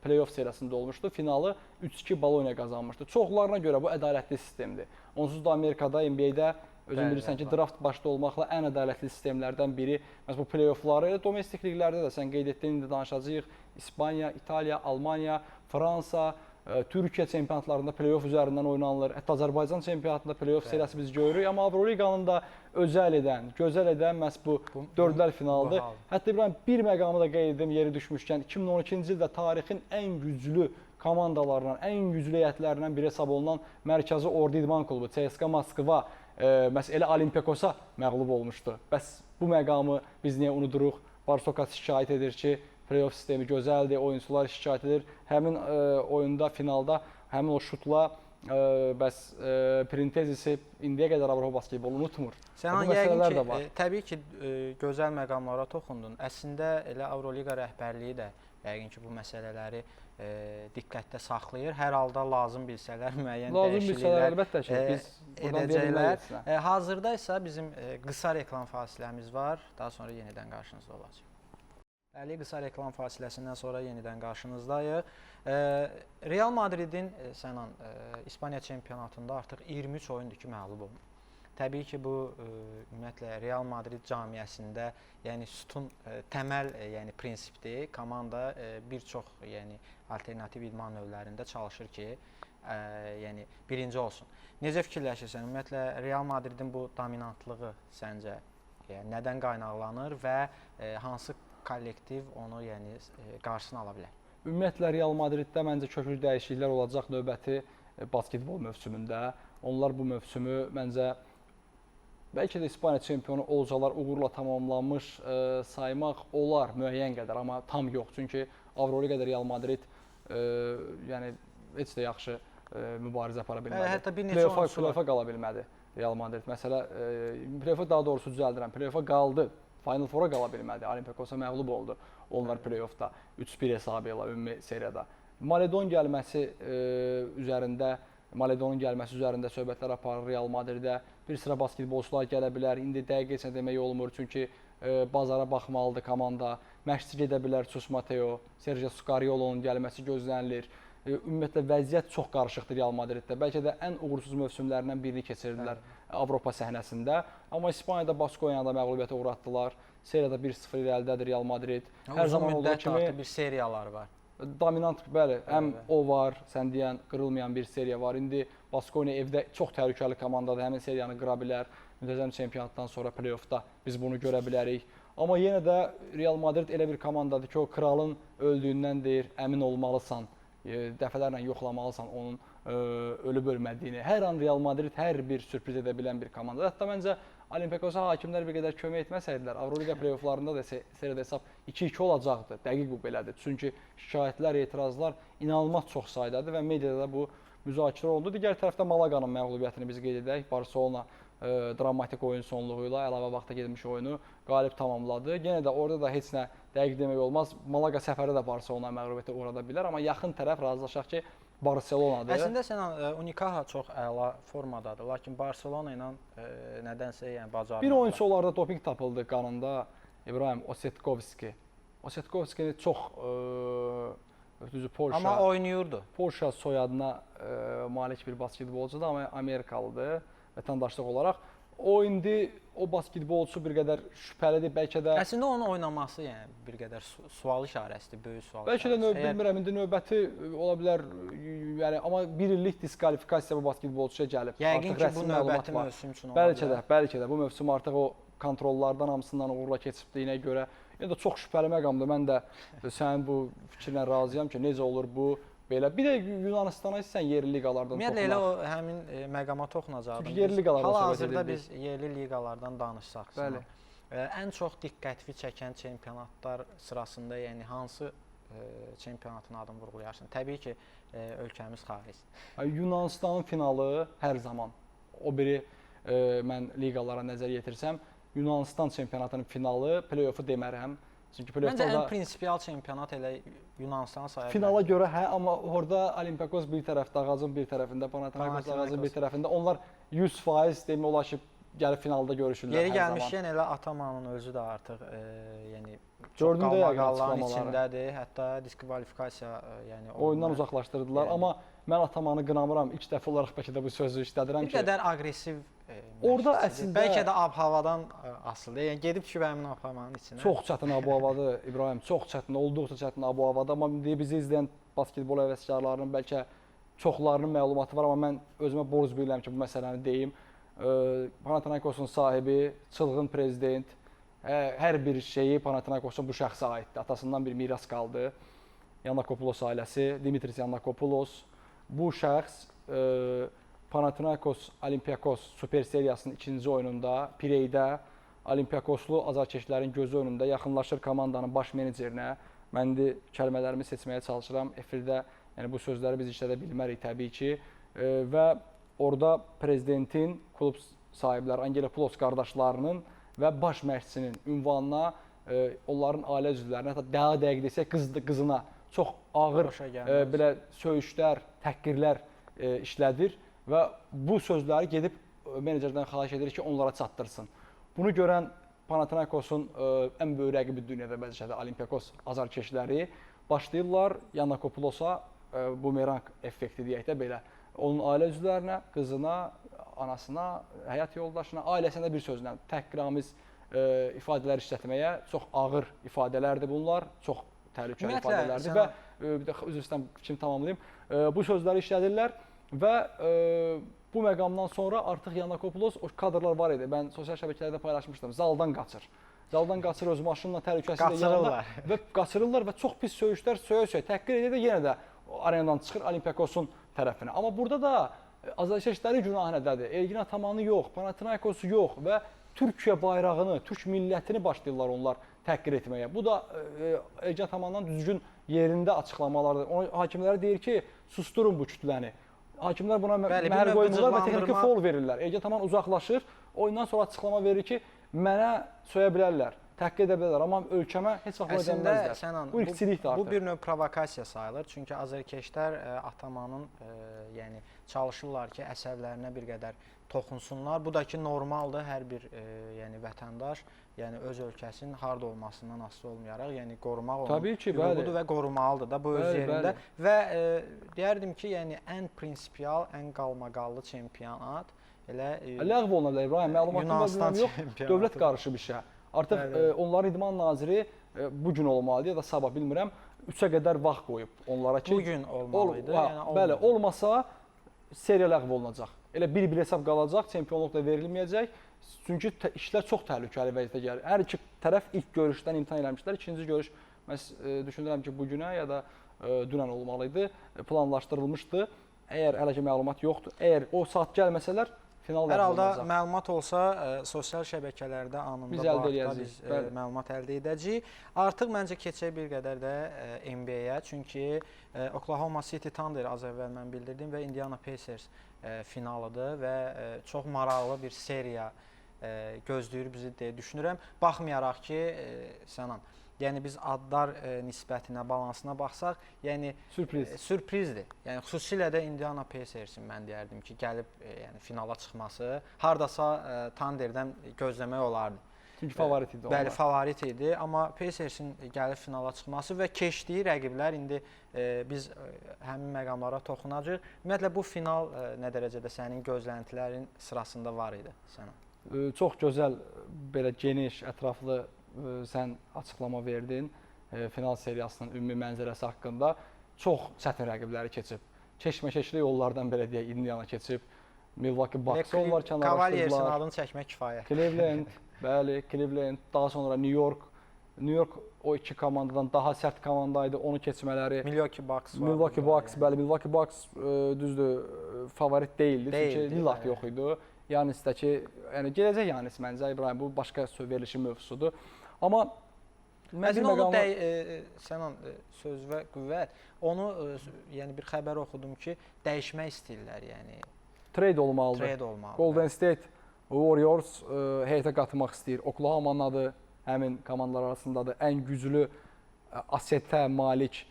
play-off seriyasında olmuşdu. Finalı 3-2 Bologna qazanmışdı. Çoxlarına görə bu ədalətli sistemdir. Onsuz da Amerikada, NBA-də özün bilirsən ki, draft başda olmaqla ən ədalətli sistemlərdən biri. Məhz bu play-offları, elə domestik liqlərdə də sən qeyd etdin, indi danışacağıq. İspaniya, İtaliya, Almaniya, Fransa, Türkiyə çempionatlarında play-off üzərindən oynanılır. Hətta Azərbaycan çempionatında play-off seriyası biz görürük. Amma Avroliqanın da özəl edən, gözəl edən məhz bu dördlər finalıdır. Hətta İbrahim, bir məqamı da qeyd edim yeri düşmüşkən, 2012-ci ildə tarixin ən güclü komandalarından, ən güclü heyətlərindən biri hesab olunan Mərkəzi Ordu İdman Klubu CSKA Moskva məhz elə Olympiakosa məğlub olmuşdu. Bəs bu məqamı biz niyə unuduruq? Barsokas şikayət edir ki, play-off sistemi gözəldir, oyunçular şikayət edir. Həmin oyunda, finalda həmin o şutla bəs Printezisi indiyə qədər Avropa basketbolu unutmur. Sənan, yəqin ki, təbii ki, gözəl məqamlara toxundun. Əslində elə Avroliqa rəhbərliyi də yəqin ki, bu məsələləri diqqətdə saxlayır. Hər halda lazım bilsələr müəyyən dəyişikliklər əlbəttə ki, biz edəcəklər. Hazırda isə bizim qısa reklam fasiləmiz var. Daha sonra yenidən qarşınızda olacaq. Bəli, qısa reklam fasiləsindən sonra yenidən qarşınızdayıq. Real Madridin Sənan, İspaniya çempionatında artıq 23 oyundur ki, məğlub olub. Təbii ki, bu ümumiyyətlə Real Madrid camiəsində, yəni sütun təməl, yəni prinsipdir. Komanda bir çox, yəni alternativ idman növlərində çalışır ki, yəni birinci olsun. Necə fikirləşirsən? Ümumiyyətlə Real Madridin bu dominantlığı səncə Yəni nədən qaynaqlanır və hansı kollektiv onu, yəni qarşısını ala bilər? Ümumiyyətlə Real Madriddə məncə köklü dəyişikliklər olacaq növbəti basketbol mövsümündə. Onlar bu mövsümü məncə bəlkə də İspaniya çempionu olsalar uğurla tamamlanmış saymaq olar müəyyən qədər, amma tam yox. Çünki Avroliqada Real Madrid yəni heç də yaxşı mübarizə apara bilmədi. Hətta bir neçə oyunçusu play-offa qala bilmədi Real Madrid. Məsələ play-offa daha doğrusu düzəldirəm. Play-offa qaldı. Final Four-a qala bilmədi. Olympiakosa məğlub oldu onlar play-offda 3-1 hesabı ilə ümumi seriyada. Maledon gəlməsi üzərində Maledonun gəlməsi üzərində söhbətlər aparır Real Madridə. Bir sıra basketbolçular gələ bilər. İndi dəqiq heç nə demək olmur, çünki bazara baxmalıdır komanda. Məşqçi gedə bilər Chus Mateo, Sergio Scariolo'nun gəlməsi gözlənilir. Ümumiyyətlə vəziyyət çox qarışıqdır Real Madriddə. Bəlkə də ən uğursuz mövsümlərindən birini keçirdilər Avropa səhnəsində. Amma İspaniyada Baskonyada məğlubiyyətə uğratdılar. Seriyada 1-0 irəlidədir Real Madrid. Hər zaman olduğu kimi artıq bir seriyalar var. Dominant, bəli, həm o var, sən deyən qırılmayan bir seriya var. İndi Baskonya evdə çox təhlükəli komandadır, həmin seriyanı qıra bilər. Müntəzəm çempionatdan sonra play-offda biz bunu görə bilərik. Amma yenə də Real Madrid elə bir komandadır ki, o kralın öldüyündən deyir, əmin olmalısan, dəfələrlə yoxlamalısan onun ölüb ölmədiyini. Hər an Real Madrid hər bir sürpriz edə bilən bir komandadır. Hətta məncə Olympiakosa hakimlər bir qədər kömək etməsəydilər, Avroliqa play-offlarında da seriyada hesab 2-2 olacaqdı. Dəqiq bu belədir. Çünki şikayətlər, etirazlar inanılmaz çox saydadır və mediada da bu müzakirə olundu. Digər tərəfdə Malaqanın məğlubiyyətini biz qeyd edək. Barselona dramatik oyun sonluğu ilə əlavə vaxta gedmiş oyunu qalib tamamladı. Yenə də orada da heç nə dəqiq demək olmaz. Malaqa səfərdə də Barselona məğlubiyyətə uğrada bilər, amma yaxın tərəf razılaşaq ki, Barselonadır. Əslində Sənan, Unicaja çox əla formadadır, lakin Barselona ilə nədənsə yəni bacarmırlar. Bir oyunçu onlarda doping tapıldı qanında, İbrahim Osetkovski. Osetkovskini çox düzü Polşa. Amma oynayırdı. Polşa soyadına malik bir basketbolcudur, amma Amerikalıdır vətəndaşlıq olaraq. O indi o basketbolçu bir qədər şübhəlidir, bəlkə də. Əslində onun oynaması yəni bir qədər sual işarəsidir, böyük sual. Bəlkə də bilmirəm, indi növbəti ola bilər, yəni amma bir illik diskvalifikasiya bu basketbolçuya gəlib. Yəqin ki, bu növbəti mövsüm üçün ola bilər. Bəlkə də, bəlkə də bu mövsüm artıq o kontrollardan hamısından uğurla keçibdiyinə görə yenə də çox şübhəli məqamdır. Mən də sənin bu fikrinlə razıyam ki, necə olur bu? Belə. Bir də Yunanistana istəyən yerli liqalardan toxunaq. Ümumiyyətlə elə o həmin məqama toxunacaqdım. Çünki yerli liqalardan söhbət edirik. Hal-hazırda biz yerli liqalardan danışsaq. Bəli. Ən çox diqqəti çəkən çempionatlar sırasında, yəni hansı çempionatın adını vurğulayarsın? Təbii ki, ölkəmiz xaric. Yunanistanın finalı hər zaman. O biri mən liqalara nəzər yetirsəm, Yunanistan çempionatının finalı, play-offu demərəm. Çünki məncə ən prinsipial çempionat elə Yunanistan saya bilər. Finala görə hə, amma orada Olympiakos bir tərəfdə, ağacın bir tərəfində, Panathinaikos ağacın bir tərəfində. Onlar 100% demək olar ki, gəlib finalda görüşürlər hər zaman. Yeri gəlmişkən elə Atamanın özü də artıq yəni çox qalmaqalların içindədir. Hətta diskvalifikasiya yəni oyundan uzaqlaşdırdılar. Yəni, amma mən Atamanı qınamıram. İlk dəfə olaraq bəlkə də bu sözü işlədirəm ki, bir qədər aqressiv orada əslində bəlkə də ab-havadan asılıdır. Yəni gedib ki, həmin ab-havanın içinə. Çox çətin ab-havadır İbrahim, çox çətin, olduqca çətin ab-havadır. Amma indi bizi izləyən basketbol həvəskarlarının bəlkə çoxlarının məlumatı var, amma mən özümə borc bilirəm ki, bu məsələni deyim. Panathinaikosun sahibi, çılğın prezident, hər bir şeyi Panathinaikosun bu şəxsə aiddir. Atasından bir miras qaldı. Yannakopulos ailəsi, Dimitris Yannakopulos. Bu şəxs Panathinaikos Olympiakos Super Seriyasının ikinci oyununda Pireydə Olympiakoslu azarkeşlərin gözü önündə yaxınlaşır komandanın baş menecerinə. Mən indi kəlmələrimi seçməyə çalışıram. Efirdə yəni bu sözləri biz işlədə bilmərik təbii ki. Və orada prezidentin, klub sahibləri Angelopulos qardaşlarının və baş məşqçinin ünvanına, onların ailə üzvlərinə, hətta daha dəqiq desək qızına çox ağır belə söyüşlər, təhqirlər işlədir və bu sözləri gedib menecerdən xahiş edir ki, onlara çatdırsın. Bunu görən Panathinaikosun ən böyük rəqibi dünyada bəlkə də Olympiakos azarkeşləri başlayırlar Yannakopulosa bumerang effekti deyək də belə. Onun ailə üzvlərinə, qızına, anasına, həyat yoldaşına, ailəsinə bir sözlə təhqiramiz ifadələr işlətməyə çox ağır ifadələrdir bunlar, çox təhlükəli ifadələrdir və bir də üzr istəyirəm, fikrimi tamamlayım. Bu sözləri işlədirlər və Bu məqamdan sonra artıq Yannakopoulos o kadrlar var idi. Mən sosial şəbəkələrdə paylaşmışdım. Zaldan qaçır. Zaldan qaçır öz maşınla təhlükəsi də yanında və qaçırırlar və çox pis söyüşlər söyə-söyə təhqir edə də yenə də arenadan çıxır Olympiakosun tərəfinə. Amma burada da azərkeşlərin günahı nədədir? Ergin Atamanı yox, Panathinaikosu yox və Türkiyə bayrağını, türk millətini başlayırlar onlar təhqir etməyə. Bu da Ergin Atamandan düzgün yerində açıqlamalardır. Ona hakimlərə deyir ki, susturun bu kütləni. Hakimlər buna məhəl qoymurlar və texniki faul verirlər. Ergin Ataman uzaqlaşır, oyundan sonra açıqlama verir ki, mənə söyə bilərlər, təhqir edə bilərlər, amma ölkəmə heç vaxt bunu edəməzlər. Bu irqçilikdir artıq. Bu bir növ provokasiya sayılır. Çünki azərkeşlər Atamanın yəni çalışırlar ki, əsəblərinə bir qədər toxunsunlar. Bu da ki normaldır. Hər bir yəni vətəndaş, yəni öz ölkəsinin harda olmasından asılı olmayaraq, yəni qorumaq onun hüququdur və qorumalıdır da bu öz yerində. Bəli. Və deyərdim ki, yəni ən prinsipial, ən qalmaqallı çempionat elə ləğv oluna bilər İbrahim, məlumatım yox, dövlət qarışıb işə. Artıq onların idman naziri bu gün olmalıdır ya da sabah bilmirəm, 3-ə qədər vaxt qoyub onlara ki, bu gün olmalıydı. Yəni bəli, olmasa seriya ləğv olunacaq. Elə bir-bir hesab qalacaq, çempionluq da verilməyəcək. Çünki işlər çox təhlükəli vəziyyətə gəlir. Hər iki tərəf ilk görüşdən imtina eləmişlər. İkinci görüş mən düşünürəm ki, bu günə ya da dünən olmalıydı, planlaşdırılmışdı. Əgər hələ ki məlumat yoxdur, əgər o saat gəlməsələr final ləğv olunacaq. Hər halda məlumat olsa sosial şəbəkələrdə anında biz əldə edəcəyik. Biz məlumat əldə edəcəyik. Artıq məncə keçək bir qədər də NBA-yə. Çünki Oklahoma City Thunder az əvvəl mən bildirdim və Indiana Pacers finalıdır və çox maraqlı bir seriya gözləyir bizi deyə düşünürəm. Baxmayaraq ki, Sənan, yəni biz adlar nisbətinə, balansına baxsaq, yəni sürpriz. Sürprizdir. Yəni xüsusilə də Indiana Pacersin mən deyərdim ki, gəlib yəni finala çıxması hardasa Thunderdən gözləmək olardı. Çünki favorit idi onlar. Bəli, favorit idi, amma Pacersin gəlib finala çıxması və keçdiyi rəqiblər indi biz həmin məqamlara toxunacağıq. Ümumiyyətlə bu final nə dərəcədə sənin gözləntilərin sırasında var idi sənə? Çox gözəl, belə geniş, ətraflı sən açıqlama verdin final seriyasının ümumi mənzərəsi haqqında. Çox çətin rəqibləri keçib. Keşməkeşli yollardan belə deyək Indiana keçib. Milwaukee Bucks onlar kənarlaşdırdılar. Cavaliers'in adını çəkmək kifayət. Cleveland, bəli, Cleveland, daha sonra New York. New York o iki komandadan daha sərt komandaydı, onu keçmələri. Milwaukee Bucks var. Milwaukee Bucks, bəli, Milwaukee Bucks düzdür, favorit deyildi. Çünki Lillard yox idi. Yanisdəki, yəni gələcək Yanis məncə İbrahim, bu başqa verilişin mövzusudur. Amma mən onu Sənan söz və qüvvət, onu yəni bir xəbər oxudum ki, dəyişmək istəyirlər, yəni trade olmalıdır. Trade olmalıdır. Golden State Warriors heyətə qatmaq istəyir. Oklahomanın adı həmin komandalar arasındadır. Ən güclü asetə malik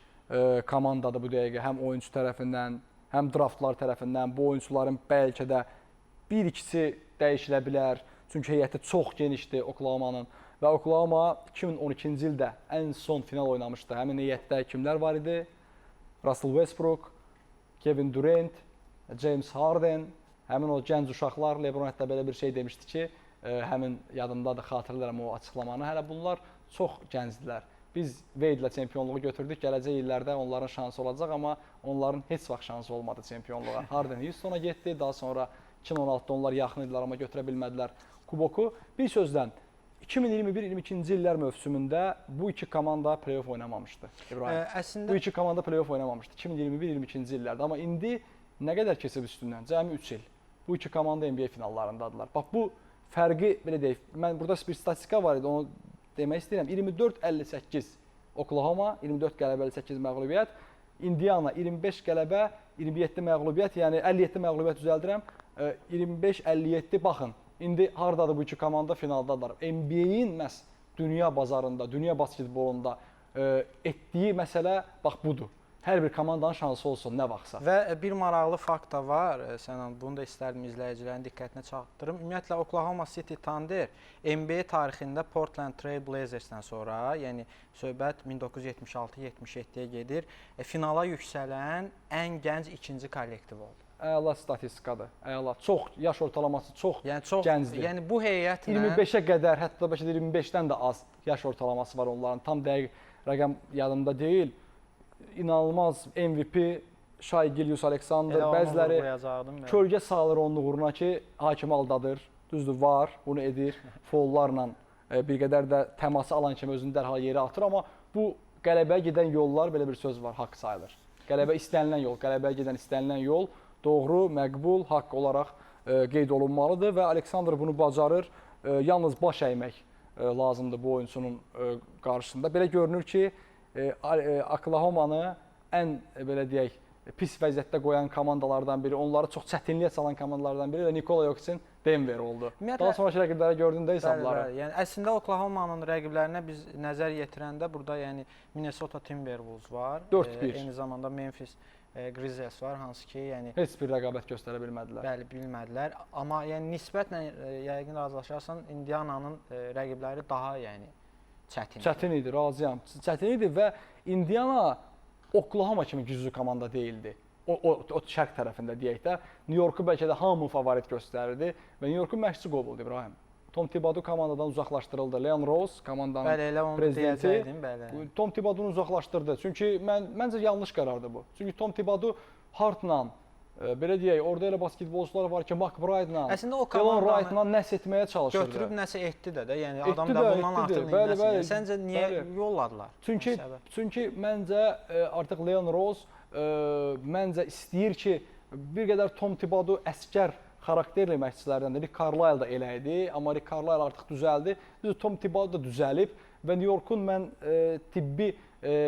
komandadır bu dəqiqə. Həm oyunçu tərəfindən, həm draftlar tərəfindən bu oyunçuların bəlkə də bir-ikisi dəyişilə bilər. Çünki heyəti çox genişdir Oklahomanın. Və Oklahoma 2012-ci ildə ən son final oynamışdı. Həmin heyətdə kimlər var idi? Russell Westbrook, Kevin Durant, James Harden, həmin o gənc uşaqlar. LeBron hətta belə bir şey demişdi ki, həmin yadımdadır, xatırlayıram o açıqlamanı. Hələ bunlar çox gəncdilər. Biz Wade-ilə çempionluğu götürdük. Gələcək illərdə onların şansı olacaq, amma onların heç vaxt şansı olmadı çempionluğa. Harden Houstona getdi, daha sonra 2016-da onlar yaxın idilər, amma götürə bilmədilər kuboku. Bir sözlə, 2021-22-ci illər mövsümündə bu iki komanda play-off oynamamışdı İbrahim. Əslində bu iki komanda play-off oynamamışdı 2021-22-ci illərdə. Amma indi nə qədər keçib üstündən? Cəmi 3 il. Bu iki komanda NBA finallarındadılar. Bax bu fərqi belə deyək, mən burada bir statistika var idi, onu demək istəyirəm. 24-58 Oklahoma, 24 qələbə, 58 məğlubiyyət. Indiana 25 qələbə, 27 məğlubiyyət, yəni 57 məğlubiyyət düzəldirəm. 25-57 baxın. İndi hardadır bu iki komanda finaldadılar. NBA-in məhz dünya bazarında, dünya basketbolunda etdiyi məsələ bax budur. Hər bir komandanın şansı olsun nə vaxtsa. Və bir maraqlı fakt da var, Sənan, bunu da istərdim izləyicilərin diqqətinə çatdırım. Ümumiyyətlə Oklahoma City Thunder NBA tarixində Portland Trail Blazers'dən sonra, yəni söhbət 1976-77-yə gedir, finala yüksələn ən gənc ikinci kollektiv oldu. Əla statistikadır. Əla. Çox yaş ortalaması çox, yəni çox gəncdir. Yəni bu heyətlə 25-ə qədər, hətta bəlkə də 25-dən də az yaş ortalaması var onların. Tam dəqiq rəqəm yadımda deyil. İnanılmaz MVP Shai Gilgeous-Alexander, bəziləri kölgə salır onun uğruna ki, hakimi aldadır. Düzdür, var, bunu edir. Foullarla bir qədər də təması alan kimi özünü dərhal yerə atır, amma bu qələbəyə gedən yollar, belə bir söz var, haqq sayılır. Qələbə istənilən yol, qələbəyə gedən istənilən yol doğru, məqbul, haqq olaraq qeyd olunmalıdır və Alexander bunu bacarır. Yalnız baş əymək lazımdır bu oyunçunun qarşısında. Belə görünür ki, Oklahomanı ən belə deyək, pis vəziyyətdə qoyan komandalardan biri, onları çox çətinliyə salan komandalardan biri də Nikola Jokicin Denver oldu. Daha sonraki rəqiblərə gördün də hesabları. Bəli, bəli. Yəni əslində Oklahomanın rəqiblərinə biz nəzər yetirəndə burada yəni Minnesota Timberwolves var. 4-1. Eyni zamanda Memphis Grizzlies var, hansı ki, yəni heç bir rəqabət göstərə bilmədilər. Bəli, bilmədilər. Amma yəni nisbətlə yəqin razılaşarsan, Indiananın rəqibləri daha yəni çətin. Çətin idi, razıyam. Çətin idi və Indiana Oklahoma kimi güclü komanda deyildi. O şərq tərəfində deyək də. New Yorku bəlkə də hamı favorit göstərirdi və New Yorkun məşqçisi qovuldu İbrahim. Tom Thibodeau komandadan uzaqlaşdırıldı. Leon Rose komandanın bəli, elə onu prezidenti bəli. Tom Thibodeau'nu uzaqlaşdırdı. Çünki məncə yanlış qərardır bu. Çünki Tom Thibodeau Hartla, belə deyək, orada elə basketbolçular var ki, McBride-la, Delon Wright-la nəsə etməyə çalışırdı. Götürüb nəsə etdi də, yəni adam da bundan artıq nəsə. Səncə niyə yolladılar? Çünki məncə artıq Leon Rose məncə istəyir ki, bir qədər Tom Thibodeau əskər xarakterli məşqçilərdəndir. Rick Carlisle da elə idi, amma Rick Carlisle artıq düzəldi. Düzdür, Tom Thibodeau da düzəlib və New Yorkun mən tibbi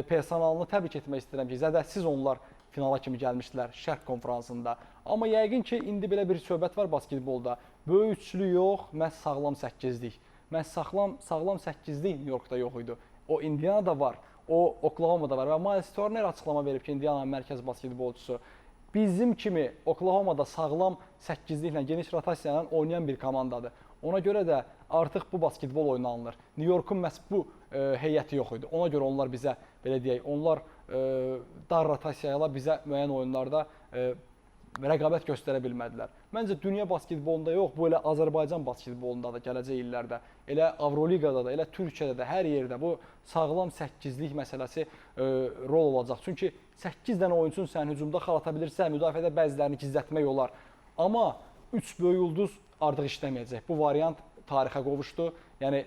personalını təbrik etmək istəyirəm ki, zədəsiz onlar finala kimi gəlmişdilər Şərq konfransında. Amma yəqin ki, indi belə bir söhbət var basketbolda. Böyük üçlü yox, məhz sağlam səkkizlik. Məhz sağlam səkkizlik New Yorkda yox idi. O Indianada var, o Oklahoma'da var və Miles Turner açıqlama verib ki, Indiananın mərkəz basketbolçusu. Bizim kimi Oklahoma'da sağlam səkkizliklə, geniş rotasiya ilə oynayan bir komandadır. Ona görə də artıq bu basketbol oynanılır. New Yorkun məhz bu heyəti yox idi. Ona görə onlar bizə, belə deyək, onlar dar rotasiya ilə bizə müəyyən oyunlarda rəqabət göstərə bilmədilər. Məncə dünya basketbolunda yox, bu elə Azərbaycan basketbolunda da gələcək illərdə, elə Avroliqada da, elə Türkiyədə də, hər yerdə bu sağlam səkkizlik məsələsi rol olacaq. Çünki 8 dənə oyunçun sən hücumda xal ata bilirsə, müdafiədə bəzilərini gizlətmək olar. Amma 3 böyük ulduz artıq işləməyəcək. Bu variant tarixə qovuşdu. Yəni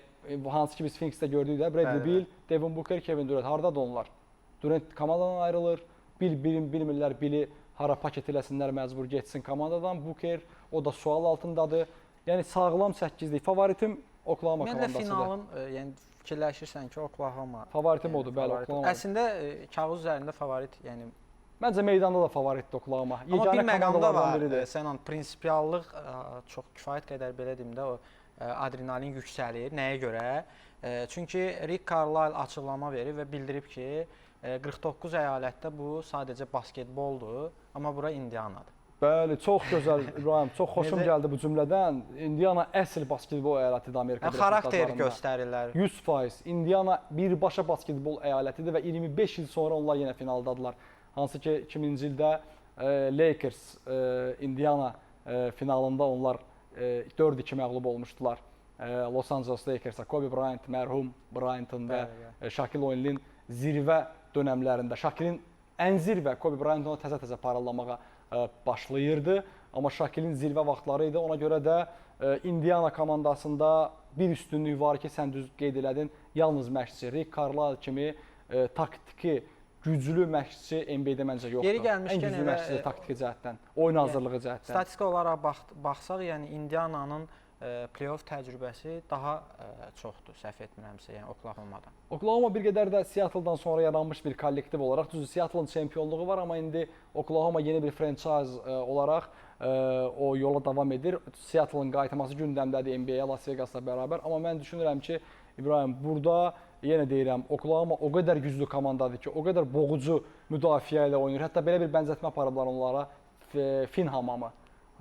hansı ki biz Phoenix'də gördük də, Bradley Beal, Devin Booker, Kevin Durant hardadır onlar? Durant komandadan ayrılır. Bilmirlər Bili hara paket eləsinlər, məcbur getsin komandadan. Booker, o da sual altındadır. Yəni sağlam səkkizlik. Favoritim Oklahoma komandasıdır. Ümumiyyətlə finalın, yəni fikirləşirsən ki, Oklahoma. Favoritim odur, bəli, Oklahoma. Əslində kağız üzərində favorit, yəni məncə meydanda da favoritdir Oklahoma. Amma bir məqamda var, Sənan, prinsipiallıq çox kifayət qədər belə deyim də, o adrenalin yüksəlir. Nəyə görə? Çünki Rick Carlisle açıqlama verir və bildirib ki, 49 əyalətdə bu sadəcə basketboldur, amma bura Indianadır. Bəli, çox gözəl İbrahim, çox xoşum gəldi bu cümlədən. Indiana əsl basketbol əyalətidir Amerika Birləşmiş Xarakter Ştatlarında. Göstərirlər. 100%. Indiana birbaşa basketbol əyalətidir və 25 il sonra onlar yenə finaldadılar. Hansı ki 2000-ci ildə Lakers Indiana finalında onlar 4-2 məğlub olmuşdular. Los Angeles Lakers'a Kobe Bryant, mərhum Bryant'ın və Shaquille O'Neal'in zirvə dönəmlərində, Shaquille'in ən zirvə, Kobe Bryant ona təzə-təzə parallamağa başlayırdı. Amma Shaquille'in zirvə vaxtları idi. Ona görə də Indiana komandasında bir üstünlük var ki, sən düz qeyd elədin, yalnız məşqçi Rick Carlisle kimi taktiki güclü məşqçi NBA-də məncə yoxdur. Yeri gəlmişkən ən güclü məşqçidir taktiki cəhətdən, oyun hazırlığı cəhətdən. Statistik olaraq baxsaq, yəni Indiananın play-off təcrübəsi daha çoxdur, səhv etmirəmsə, yəni Oklahoma'dan. Oklahoma bir qədər də Seattle'dan sonra yaranmış bir kollektiv olaraq, düzdür, Seattle'ın çempionluğu var, amma indi Oklahoma yeni bir franchise olaraq o yola davam edir. Seattle'ın qayıtması gündəmdədir NBA-yə Las Vegas'la bərabər, amma mən düşünürəm ki, İbrahim, burada yenə deyirəm, Oklahoma o qədər güclü komandadır ki, o qədər boğucu müdafiə ilə oynayır. Hətta belə bir bənzətmə aparıblar onlara, Fin hamamı.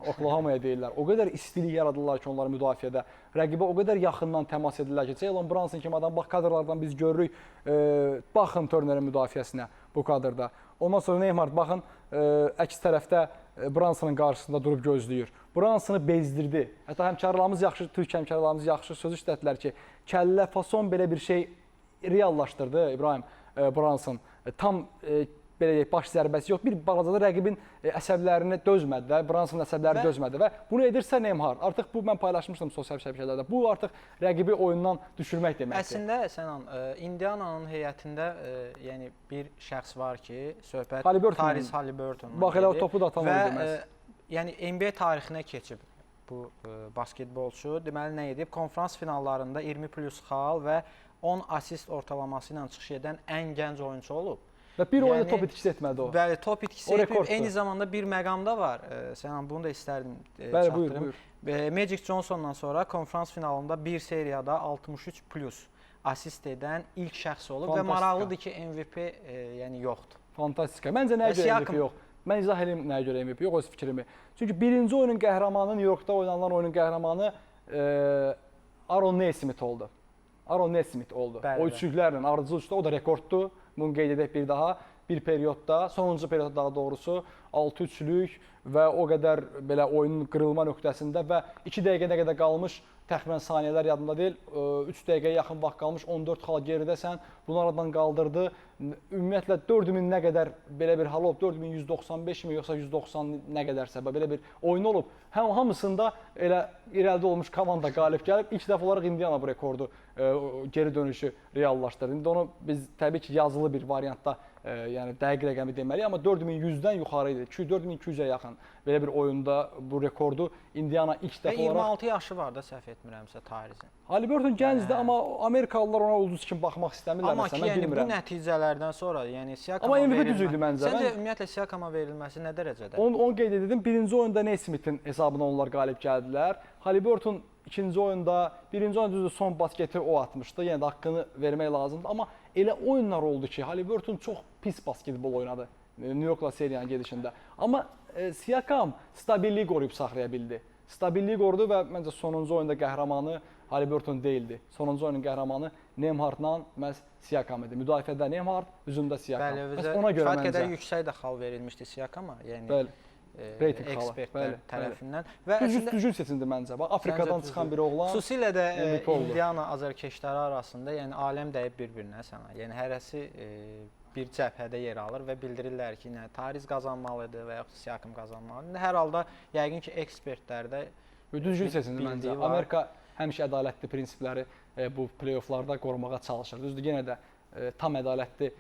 Oklahoma'ya deyirlər. O qədər istilik yaradırlar ki, onlar müdafiədə. Rəqibə o qədər yaxından təmas edirlər ki, Jalen Brunson kimi adam, bax kadrlardan biz görürük, baxın Turner'in müdafiəsinə bu kadrda. Ondan sonra Neymar, baxın, əks tərəfdə Brunson'ın qarşısında durub gözləyir. Brunson'ı bezdirdi. Hətta həmkarlarımız yaxşı, türk həmkarlarımız yaxşı söz işlətdilər ki, kəllə fason belə bir şey reallaşdırdı İbrahim Brunson. Tam belə deyək, baş zərbəsi yox, bir balaca da rəqibin əsəblərini dözmədi də, Bransonun əsəbləri dözmədi və bunu edirsə Nemhard. Artıq bu mən paylaşmışdım sosial şəbəkələrdə. Bu artıq rəqibi oyundan düşürmək deməkdir. Əslində Sənan, Indiananın heyətində yəni bir şəxs var ki, söhbət Tyrese Haliburtondan. Bax elə o topu da atan o deməz. Yəni NBA tarixinə keçib bu basketbolçu. Deməli nə edib? Konfrans finallarında 20 plus xal və 10 asist ortalaması ilə çıxış edən ən gənc oyunçu olub. Və bir oyunda top itkisi etmədi o. Bəli, top itkisi etməyib. Eyni zamanda bir məqam da var. Sənan, bunu da istərdim çatdırım. Buyur. Magic Johnsondan sonra konfrans finalında bir seriyada 63 plus asist edən ilk şəxs olub və maraqlıdır ki, MVP yəni yoxdur. Fantastika. Məncə nəyə görə MVP yox? Mən izah edeyim nəyə görə MVP yox, öz fikrimi. Çünki birinci oyunun qəhrəmanı, New Yorkda oynanılan oyunun qəhrəmanı Aaron Nesmith oldu. Aaron Nesmith oldu. Bəli, o üçlüklərlə, ardıcıl üçlükdə, o da rekorddur. Bunu qeyd edək bir daha. Bir periodda, sonuncu periodda daha doğrusu 6 üçlük və o qədər belə oyunun qırılma nöqtəsində və 2 dəqiqə nə qədər qalmış, təxminən saniyələr yadımda deyil, 3 dəqiqəyə yaxın vaxt qalmış, 14 xal geridəsən, bunu aradan qaldırdı. Ümumiyyətlə 4000 nə qədər belə bir hal olub, 4195 mi yoxsa 190 nə qədərsə belə bir oyun olub. Həm hamısında elə irəlidə olmuş komanda qalib gəlib. İlk dəfə olaraq Indiana bu rekordu geri dönüşü reallaşdırdı. İndi onu biz təbii ki yazılı bir variantda yəni dəqiq rəqəmi deməliyik, amma 4100-dən yuxarı idi. 4200-ə yaxın belə bir oyunda bu rekordu Indiana ilk dəfə olaraq 26 yaşı var da səhv etmirəmsə Tyrese'in. Haliburton gəncdir, amma Amerikalılar ona ulduz kimi baxmaq istəmirlər məsələn, mən bilmirəm. Amma ki, yəni bu nəticələrdən sonra, yəni Siakama amma MVP düz idi məncə. Səncə ümumiyyətlə Siakama verilməsi nə dərəcədə? Onu qeyd edim. Birinci oyunda Nesmith'in hesabına onlar qalib gəldilər. Haliburton ikinci oyunda, birinci oyunda düzdür son basketi o atmışdı. Yəni də haqqını vermək lazımdır. Amma elə oyunlar oldu ki, Haliburton çox pis basketbol oynadı New Yorkla seriyanın gedişində. Amma Siakam stabilliyi qoruyub saxlaya bildi. Stabilliyi qorudu və məncə sonuncu oyunda qəhrəmanı Haliburton deyildi. Sonuncu oyunun qəhrəmanı Nemhardla məhz Siakam idi. Müdafiədə Nemhard, hücumda Siakam. Bəli, məhz ona görə məncə. Qədər yüksək də xal verilmişdi Siakama. Yəni bəli. Reyting ekspertlər tərəfindən. Və əslində düzgün seçildi məncə. Bax Afrikadan çıxan bir oğlan. Xüsusilə də Indiana azarkeşləri arasında, yəni aləm dəyib bir-birinə sənə. Yəni hərəsi bir cəbhədə yer alır və bildirirlər ki, nə Tyrese qazanmalıdır və yaxud Siakam qazanmalıdır. Hər halda yəqin ki, ekspertlərdə düzgün seçildi məncə. Amerika həmişə ədalətli prinsipləri bu play-offlarda qorumağa çalışır. Düzdür, yenə də tam ədalətli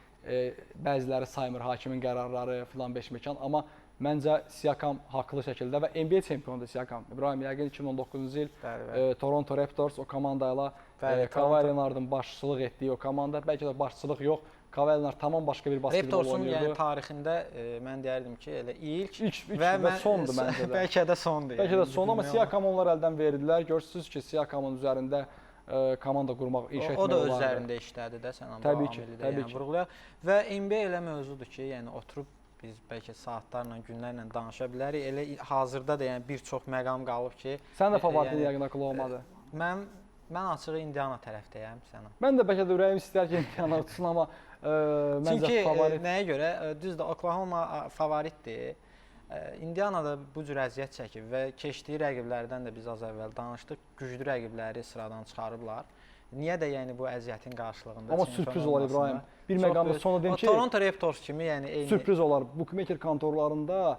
bəziləri saymır hakimin qərarları filan beş məkan, amma məncə Siakam haqlı şəkildə və NBA çempionudur Siakam. İbrahim yəqin 2019-cu il Toronto Raptors o komanda ilə Kawhi Leonard'ın başçılıq etdiyi o komanda, bəlkə də başçılıq yox, Kawhi Leonard tamam başqa bir basketbol Raptors'un oynayırdı. Yəni tarixində mən deyərdim ki, elə ilk və sondur məncə də. Bəlkə də sondur. Bəlkə də son, amma Siakam onlar əldən verdilər. Görürsünüz ki, Siakamın üzərində komanda qurmaq, inşa etmək olardı. O da olardı. üzərində işlədi də, sən bu amili də yəni vurğulayaq. Və NBA elə mövzudur ki, yəni oturub biz bəlkə saatlarla, günlərlə danışa bilərik. Elə hazırda da yəni bir çox məqam qalıb ki, sən də favoritin yəni, yəqin Oklahoma'dır. Mən açığı Indiana tərəfdəyəm sənə. Mən də bəlkə də ürəyim istər ki, Indiana utsun, amma məncə çünki favorit. Nəyə görə? Düzdür, Oklahoma favoritdir. Indiana da bu cür əziyyət çəkib və keçdiyi rəqiblərdən də biz az əvvəl danışdıq. Güclü rəqibləri sıradan çıxarıblar. Niyə də yəni bu əziyyətin qarşılığında amma sürpriz olar İbrahim. Bir məqamda sonra deyim ki, Toronto Raptors kimi yəni eyni sürpriz olar. Bookmaker kontorlarında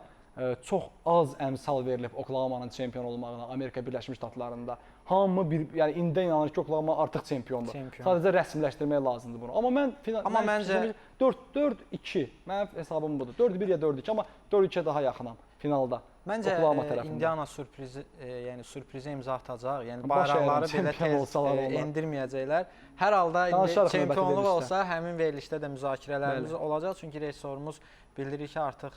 çox az əmsal verilib Oklahoma'nın çempion olmağına Amerika Birləşmiş Ştatlarında. Hamı bir yəni indidən inanır ki, Oklahoma artıq çempiondur. Çempion. Sadəcə rəsmiləşdirmək lazımdır bunu. Amma mən məncə 4-4-2 mənim hesabım budur. 4-1 ya 4-2, amma 4-2-yə daha yaxınam finalda. Məncə Indiana sürprizi, yəni sürprizə imza atacaq. Yəni bayraqları belə tez endirməyəcəklər. Hər halda indi çempionluq olsa, həmin verilişdə də müzakirələrimiz olacaq. Çünki rejissorumuz bildirir ki, artıq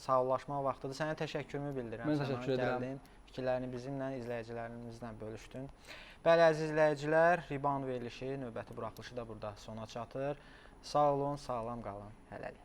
sağollaşmaq vaxtıdır. Sənə təşəkkürümü bildirirəm. Mən təşəkkür edirəm. Gəldin, fikirlərini bizimlə, izləyicilərimizlə bölüşdün. Bəli, əziz izləyicilər, Rebound verilişi növbəti buraxılışı da burada sona çatır. Sağ olun, sağlam qalın. Hələlik.